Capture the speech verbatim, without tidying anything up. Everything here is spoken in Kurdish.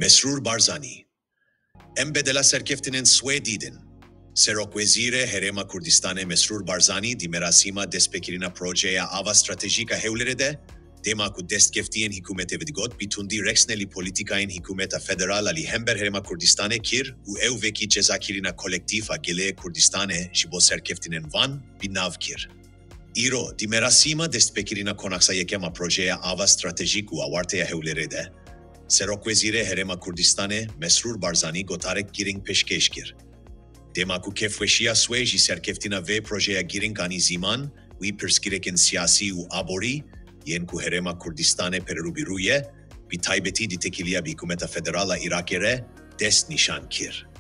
Mesrûr Barzanî. Em bedela serkeftinên swê dîtin. Serokwezîrê Herêma Kurdistanê Mesrûr Barzanî di merasîma destpêkirina projeya ava stratejîk a Hewlêrê de, dema ku destkeftiyên hikûmetê vedigot, bi tundî rexne li polîtîkayên hikûmeta federal a li hember Herêma Kurdistanê kir û ew vekî cezakirina kolektîf a gelê Kurdistanê ji bo serkeftinên van bi nav kir. Îro, di merasîma destpêkirina konaxa yekem a projeya ava stratejîk û awarteya Hewlêrê de, Serokwezîrê Herêma Kurdistanê Mesrûr Barzanî gotarek girîng pêşkêş kir. Dema ku kêfweşiya swê ji serkeftina vê projeya girîng anî ziman, wî pirsgirêkên siyasî û aborî yên ku Herêma Kurdistanê pererûbîrû ye, bi taybetî di têkiliya bi hikûmeta federal a Iraqê re dest nîşan kir.